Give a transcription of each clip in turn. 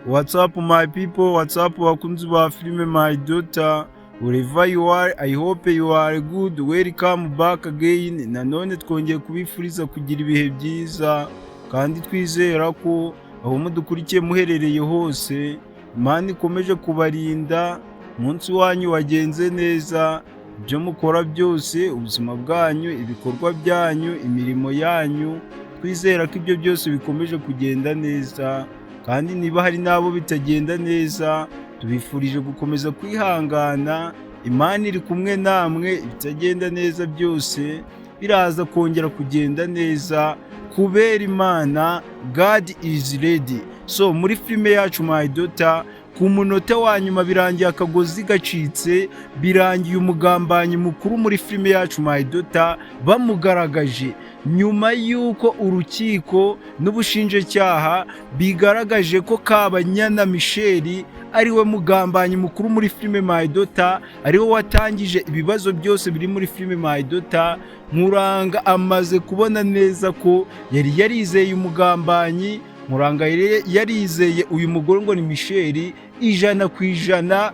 What's up, my people? What's up, bakunzi ba filime My Daughter? Wherever you are, I hope you are good. Welcome back again. Nanone twongeye kubifuriza kugira ibihe byiza kandi twizera ko aho mudukurikiye muherereye hose, Imana ikomeje kubarinda, umunsi wanyu wagenze neza, ibyo mukora byose, ubuzima bwanyu, ibikorwa byanyu, imirimo yanyu, twizera ko ibyo byose bikomeje kugenda neza. Kandi niba hari n'abo bitagenda neza, tubifurije gukomeza kwihangana. Imana iri kumwe namwe. Ibitagenda neza byose biraza kongera kugenda neza kubera Imana. God is ready. So muri filime yacu My Daughter, ku munota wa nyuma birangiye akagozi gacitse, birangiye umugambanyi mukuru muri filime yacu My Daughter bamugaragaje, nyuma y'uko urukiko n'ubushinjacyaha bigaragaje ko Kabanyana Michel ariwe mugambanyi mukuru muri filime My Daughter, ariwe watangije ibibazo byose biri muri filime My Daughter. Nkuranga amaze kubona neza ko yari yarizeye umugambanyi. Nkuranga yari yarizeye uyu mugore ngo ni Michel 100%,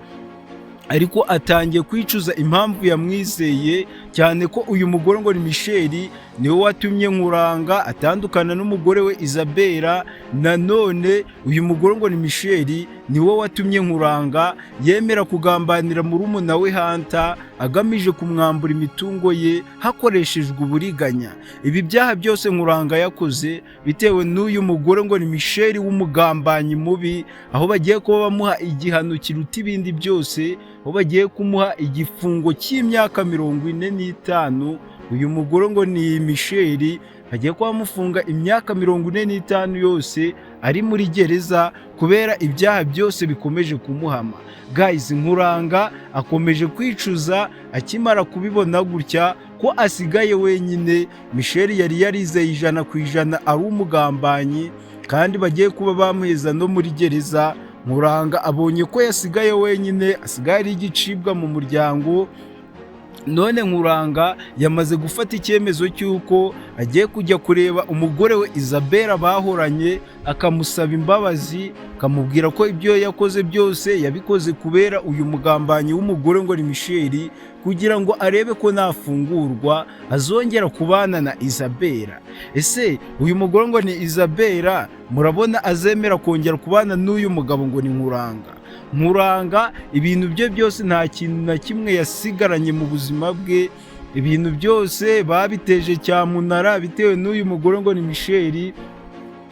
ariko atangiye kwicuza impamvu yamwizeye, cyane ko uyu mugore ngo ni Michel niwe watumye Nkuranga atandukana n'umugore we Isabella. Nanone uyu mugore ngo ni Michel niwe watumye Nkuranga yemera kugambanira murumuna we Hanta, agamije kumwambura imitungo ye hakoreshejwe uburiganya. Ibi byaha byose Nkuranga yakoze bitewe n'uyu mugore ngo ni Michel w'umugambanyi mubi, aho bagiye kuba bamuha igihano kiruta ibindi byose, aho bagiye kumuha igifungo cy'imyaka 45. Uyu mugore ngo ni Michel bagiye kuba bamufunga imyaka 45 yose ari muri gereza kubera ibyaha byose bikomeje kumuhama. Guys, Nkuranga akomeje kwicuza akimara kubibona gutya ko asigaye wenyine. Michel yari yarizeye 100% ari umugambanyi, kandi bagiye kuba bamuheza no muri gereza. Nkuranga abonye ko yasigaye wenyine, asigaye ari igicibwa mu muryango. None Nkuranga yamaze gufata icyemezo cy'uko agiye kujya kureba umugore we Isabella bahoranye, akamusaba imbabazi, akamubwira ko ibyo yakoze byose yabikoze kubera uyu mugambanyi w'umugore ngo ni Michel, kugira ngo arebe ko nafungurwa azongera kubana na Isabella. Ese uyu mugore ngo ni Isabella, murabona azemera kongera kubana n'uyu mugabo ngo ni Nkuranga? Nkuranga ibintu bye byose, nta kintu na kimwe yasigaranye mu buzima bwe. Ibintu byose babiteje cyamunara bitewe n'uyu mugore ngo ni Michel.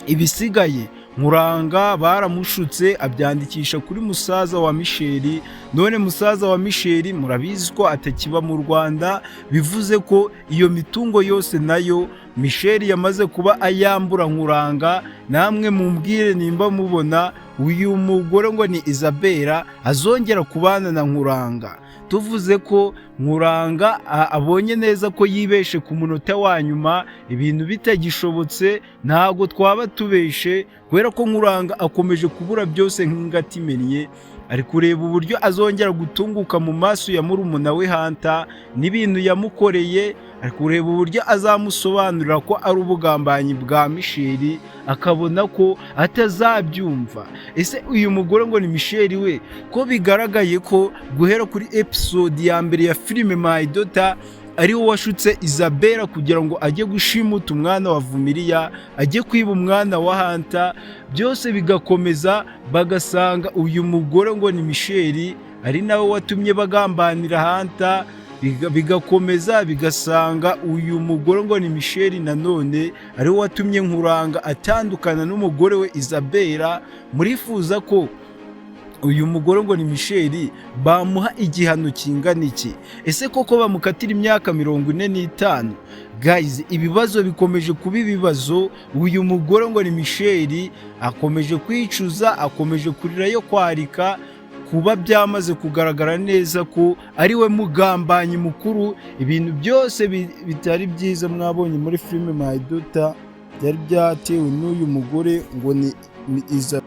Ibisigaye, Nkuranga baramushutse, abyandikisha kuri musaza wa Michel. None musaza wa Michel murabizi ko atakiba mu Rwanda, bivuze ko iyo mitungo yose nayo Michel yamaze kuba ayambura Nkuranga. Namwe mumbwire nimba mubona uyu mugore ngo ni Isabella azongera kubana na Nkuranga. Tuvuze ko Nkuranga abonye neza ko yibeshe ku munota wa nyuma, ibintu bitagishobotse, ntabwo twaba tubeshe, kubera ko Nkuranga akomeje kubura byose nk'ingata imennye. Ari kureba uburyo azongera gutunguka mu maso ya murumuna we Hanta n'ibintu yamukoreye. Ari kureba uburyo azamusobanurira ko ari ubugambanyi bwa Michel, akabona ko atazabyumva. Ese uyu mugore ngo ni Michel we, ko bigaragaye ko guhera kuri episode ya mbere ya filime My Daughter ari we washutse Isabella kugira ngo ajye gushimuta umwana wa Vumiriya, ajye kwiba umwana wa Hanta, byose bigakomeza bagasanga uyu mugore ngo ni Michel ari nawe watumye bagambanira Hanta, bigakomeza bigasanga uyu mugore ngo ni Michel nanone ari we watumye Nkuranga atandukana n'umugore we Isabella, murifuza ko uyu mugore ngo ni Michel bamuha igihano kingana iki? Ese koko bamukatira imyaka 45? Guys, ibibazo bikomeje kuba ibibazo. Uyu mugore ngo ni Michel akomeje kwicuza, akomeje kurira yo kwarika, kuba byamaze kugaragara neza ko ari we mugambanyi mukuru. Ibintu byose bitari byiza mwabonye muri filime My Daughter byari byatewe n'uyu mugore ngo ni Isabella.